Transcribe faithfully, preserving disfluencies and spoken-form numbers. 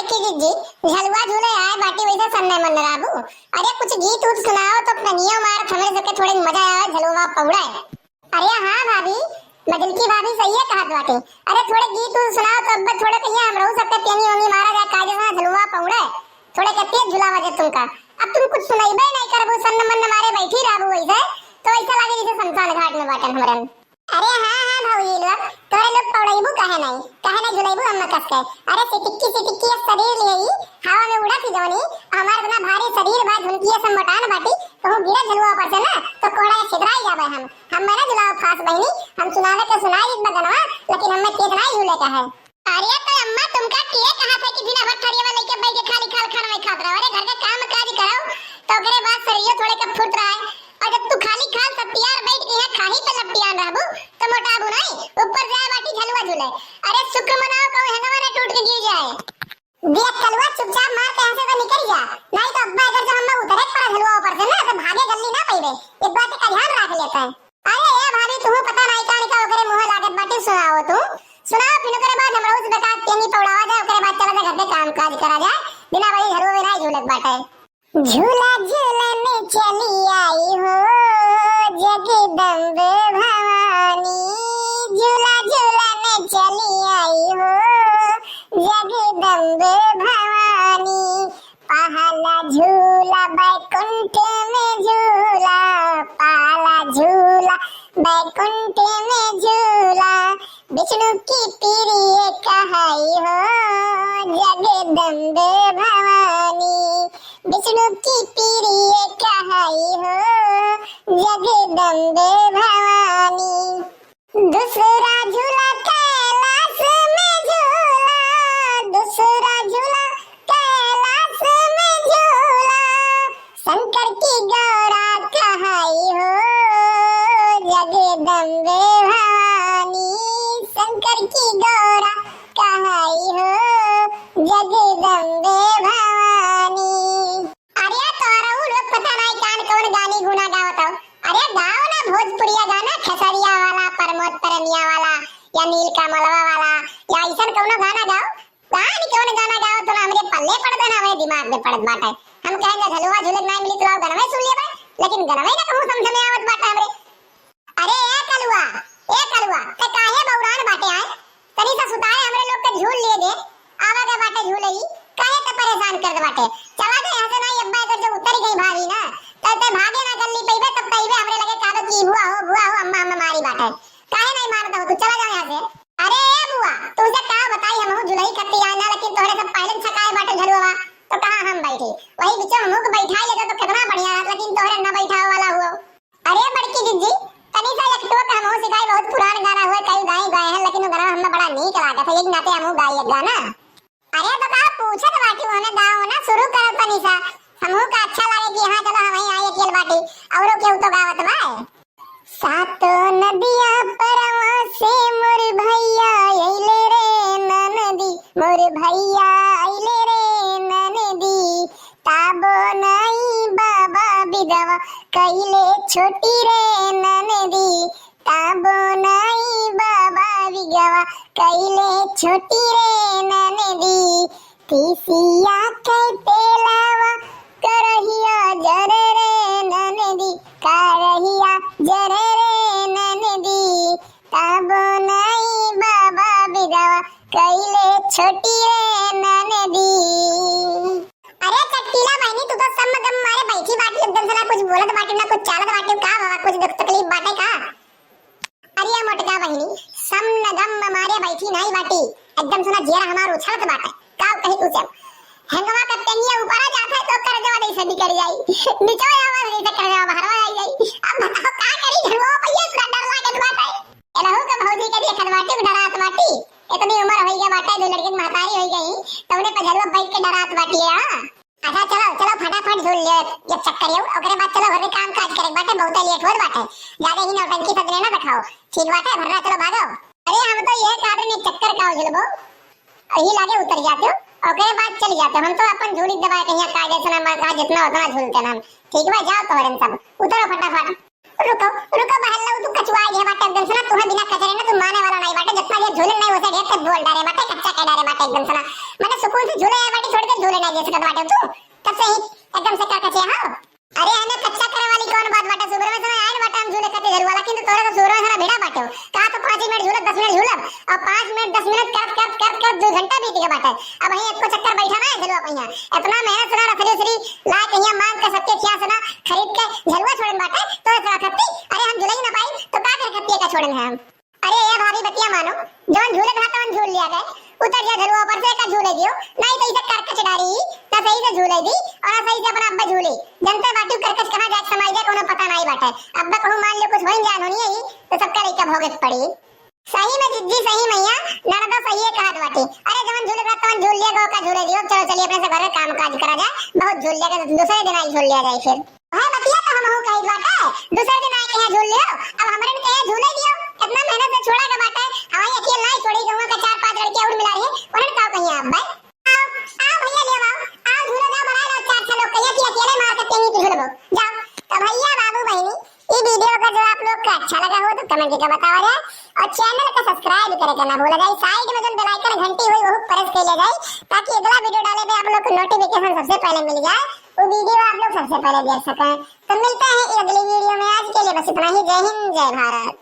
कि जिज्जी, झलुआ झूले आए बाटी, वैसे सन्ने मन रहबू। अरे कुछ गीत उत सुनाओ तो कनियो मार, हमरे सबके थोड़े मजा आवे, झलुआ पौड़े। अरे हाँ भाभी, मजलकी भाभी सही है कहत बाटी। अरे थोड़े गीत उत सुनाओ तो अब थोड़े कहिया हमरो सबके पेनी ओनी मारा जाए, काजे से झलुआ पौड़े, थोड़े के तेज झुलावा जे तुमका। अब तुम कुछ सुनाइबे नहीं करबू, सन्न मन मारे बैठी रहबू वैसे, तो ऐसा लागे जैसे शमशान घाट में बाटन हमरन। अरे हाँ, हाँ भौजी लोग, तोरे लोग पौड़ैबू काहे नहीं, काहे नहीं झुलैबू अम्मा कस के? अरे सिटिक्की सिटिक्की एक शरीर लिहे ई, हवा में उड़त ही जवनी, हमार इतना भारी शरीर बा, झुनकिया से मोटान बाटी, कहूँ गिरा झलुआ पर से ना, तो कोहड़ा के छितराई जाबे हम। हम ना झुलाओ खास बहिनी, हम सुनावे के सुनाई दी बगनवा, लेकिन हमें तेज नहीं झूले का है। अरे तो अम्मा, तुमका के कहा था कि बिना भर थरिया लेके बैठ के खाली खाल खाना में खात रहो? अरे घर का काम काज करो, तो ओकरे बाद शरीर थोड़े का फुर्त रहे। और जब तू खाली खाल सत्यार बैठ के यहाँ खाही पे लपटियान रहबू, तो मोटाबू नहीं, ऊपर जाए बाटी झलुआ झूले। अरे शुक्र मनाओ कहूँ हेंगवा ना टूट के गिर जाए। देख कलुआ, चुपचाप मार के यहाँ से तो निकल जा, नहीं तो अब्बा अगर जो हम लोग उतरे पड़ा झलुआ ऊपर से ना, तो भागे गल्ली ना पइबे। ये बात का ध्यान रख लेता है। अरे ए भाभी, तुहू पता नहीं कान का ओकरे मुँह लागत बाटी, सुनाओ तू। सुनाओ, फिर ओकरे बाद हमरा उस बेकार टेंगी पौड़ावा जाए, ओकरे बाद चला जाए घर के काम काज करा जाए, बिना बड़ी झलुआ में नहीं झूलत बाटे। झूला झूलन चली आई हो जगदम्ब भवानी, झूला झूलन चली आई हो जगदम्ब भवानी। पहला झूला बैकुंठ में झूला, पहला झूला बैकुंठ में झूला, विष्णु की प्रिय कहाई हो जगदम्ब भवानी, विष्णु की प्रिय कहाई हो जगदम्ब भवानी। दूसरा झूला कैलाश में झूला, दूसरा झूला कैलाश में झूला, शंकर की गौरा कहाई हो जगदम्बे भवानी, शंकर की गौरा कहाई हो जगदम्बे भवानी। अरे तोहरा उ लोग पता नहीं कान कौन गानी गुना गावत हो। अरे गाओ ना भोजपुरिया गाना, खेसरिया वाला, प्रमोद प्रेमिया वाला, या नील कमलवा वाला, या ऐसन कौनो गाना गाओ। कान कौन गाना गाओ तो ना हमरे पल्ले पड़त है ना हमरे दिमाग में पड़त बाटे। हम कहेंगे झलुआ झूले के नाई मिली तो आओ गनवे सुन लेबे, लेकिन गनवे ना कहूँ समझ में आवत बाटे हमरे। अरे ए कलुआ, ए कलुआ, ते काहे बौरान बाटे आए? तनी सा सुताए हमरे लोग के झूल लिए दे, आवा के बाटे झूले ही, काहे ते परेशान करत बाटे? चला दे यहाँ से, नहीं अब्बा अगर जब उतर गई भाभी ना, तो ते भागे ना गल्ली पइबे, तब तइबे हमरे लगे कहबे कि बुआ हो, बुआ हो, अम्मा, अम्मा मारी बाटे। काहे नहीं मारत हो तू? चला जाओ यहाँ से। अरे ए बुआ, तुमसे का बताई, हमहू झुलई खत्ती आए ना, लेकिन तोहरे सब पहले छकाए बाटे झलुआ, तो कहाँ हम बैठी? वही बीच में हमहू के बैठाई लेते तो कितना बढ़िया रहत, लेकिन तोहरे न बैठावे वाला हुआ। अरे बड़की जिज्जी, तनी सा एक ठो हमहू सिखाई, बहुत पुरान गाना हुआ, कई गाई गए हैं, लेकिन वो गाना हमें बड़ा नीक लागत है, यही नाते हमहू गाई एक गाना। अरे तो का पूछत बाटी, ओने गाओ ना, शुरू करो तनी सा, हमहू का अच्छा लागे कि हाँ चलो हम वहीं आई अकेल बाटी, औरो केहू तो गावत बा। सातो नदिया परवा से मोर भैया अइले रे ननदी, मोर भैया अइले रे ननदी, ताबो नाई बाबा बिदवा कइले छोटी रे ननदी, ताबो नाई बाबा बिदवा कइले छोटी रे ननदी। तीसिया के तेलवा करहिया जरे रे ननदी, करहिया जरे रे ननदी, तबो नाई बाबा बिदवा कइले छोटी रे ननदी। अरे चटकीला बहिनी, तू तो सम गम मारे बैठी बाटी, एकदम से ना कुछ बोलत बाटी, ना कुछ चालत बाटी, का बाबा, कुछ दुख तकलीफ बाटे का? अरे मोटका बहिनी, सम न गम मारे बैठी नाई बाटी, एकदम से ना जियरा हमार उछलत बाटे। का कही तू चल, हेंगवा का टेंगिया ऊपर आ जात है तो करजवा जैसे निकल जाई, नीचे आवाज जैसे करजवा बाहर आ जाई। अब बताओ का करी, झलुआ पहिया पूरा डर लागत बाटे। एलहू के भौजी के देखत बाटी, डरात बाटी। इतनी उम्र होई गई बाटे, दो लड़के की महतारी होई गई, तौने पे झलुआ बैठ के डरात बाटी है। हाँ? अच्छा चलो, चलो फटाफट झूल लियो एक चक्कर ये, ओकरे बाद चलो घर के काम काज करे बाटे, बहुते लेट होत बाटे, ज्यादा ही नौटंकी सजने ना दिखाओ, ठीक बाटे, भर्रा चलो भागो। अरे हम तो ये कहत रहे चक्कर का झूलबो, यही लागे उतर जाते हो, ओकरे बाद चल जाते हो, हम तो अपन झूली दबाए कहीं कायदे से ना, जितना उतना झूलते ना हम, ठीक बा, जाओ तोहरे सब, उतरो फटाफट। रुको, रुको, बहल्लऊ, तू कचुआइ गए बाटे एकदम से ना, तुहे बिना कचरे ना तू माने वाला नाहीं बाटे, जितना जे झूले नाहीं, वैसे ढेर से बोल डारे बाटे, कच्चा कह डारे बाटे एकदम से ना। मने सुकून से झूले आए बाटे, छोड़ के झूले नाहीं दे सकत बाटे तू, तब से ही एकदम से का कचे हो? अरे, एमे कच्चा करे वाली कौन बात बाटे? सुबह में समय आए ना बाटे, हम झूले खातिर झलुआ, लेकिन तो तोरे तो सुबह में समय भिड़ा बाटे हो। कहा तो पाँच मिनट झूलब, दस मिनट झूलब, और पाँच मिनट, दस मिनट करत, करत, करत, करत दो घंटा बीत गए बाटे। अब वहीं एको चक्कर बैठा ना है झलुआ पहिया। इतना मेहनत से ना रसरी, उसरी ला के यहाँ मांग के सबके खिया से ना खरीद के झलुआ छोड़न बाटे, तो इतना खत्ती, अरे हम झूले ही ना पाई, तो का कर खत्ती का छोड़न है हम? अरे ए भाभी, बतिया मानो, जवन झूले था तवन झूल लिया गए, उतर जा झलुआ पर से, का झूले दियो, नहीं तो इसे करकच डारी, ना सही से झूले दी, और ना सही से अपना अब्बा झूले। जनते बाटी करकच कहाँ जाके समाई जाए, कोनो पता नहीं बाटे। अब्बा कहूँ मान लो कुछ होइन जान होनी है, तो सबका लइका भोगे के पड़ी। सही में जिज्जी, सही मैया, ननदो सही है कहत बाटी। अरे जवन झूले था तवन झूल लिया गो, का झूले दियो, चलो चलिए अपने से घर में काम काज करा जाए, बहुत झूल लिया गो, दूसरे दिन आई झूल लिया जाए फिर। है बतिया तो हमहू कही बाटे, दूसरे दिन आए के यहाँ झूल लियो, अब हमरे के यहाँ झूले दियो, इतना मेहनत से छोड़ा के बाटे, हमारी अकेल नहीं छोड़ी, गौवा के चार पांच लड़कियां और मिला रही, उन्हें का कहिए आप भाई? आओ, आओ भैया ले आओ, आओ झूलो जाओ, बनाए लो चार छह लोग, कहिए कि अकेले मार के तेनी के झूलबो, जाओ। तो भैया बाबू बहनी, ई वीडियो अगर जो आप लोग का अच्छा लगा हो तो कमेंट करके बतावा जाए, और चैनल का सब्सक्राइब करे के ना भूला जाए, साइड में जो बेल आइकन घंटी हुई वो प्रेस कर ले जाए, ताकि अगला वीडियो डाले पे आप लोग को नोटिफिकेशन सबसे पहले मिल जाए, वो वीडियो आप लोग सबसे पहले देख सकें। तो मिलते हैं अगली वीडियो में, आज के लिए बस इतना ही। जय हिंद, जय भारत।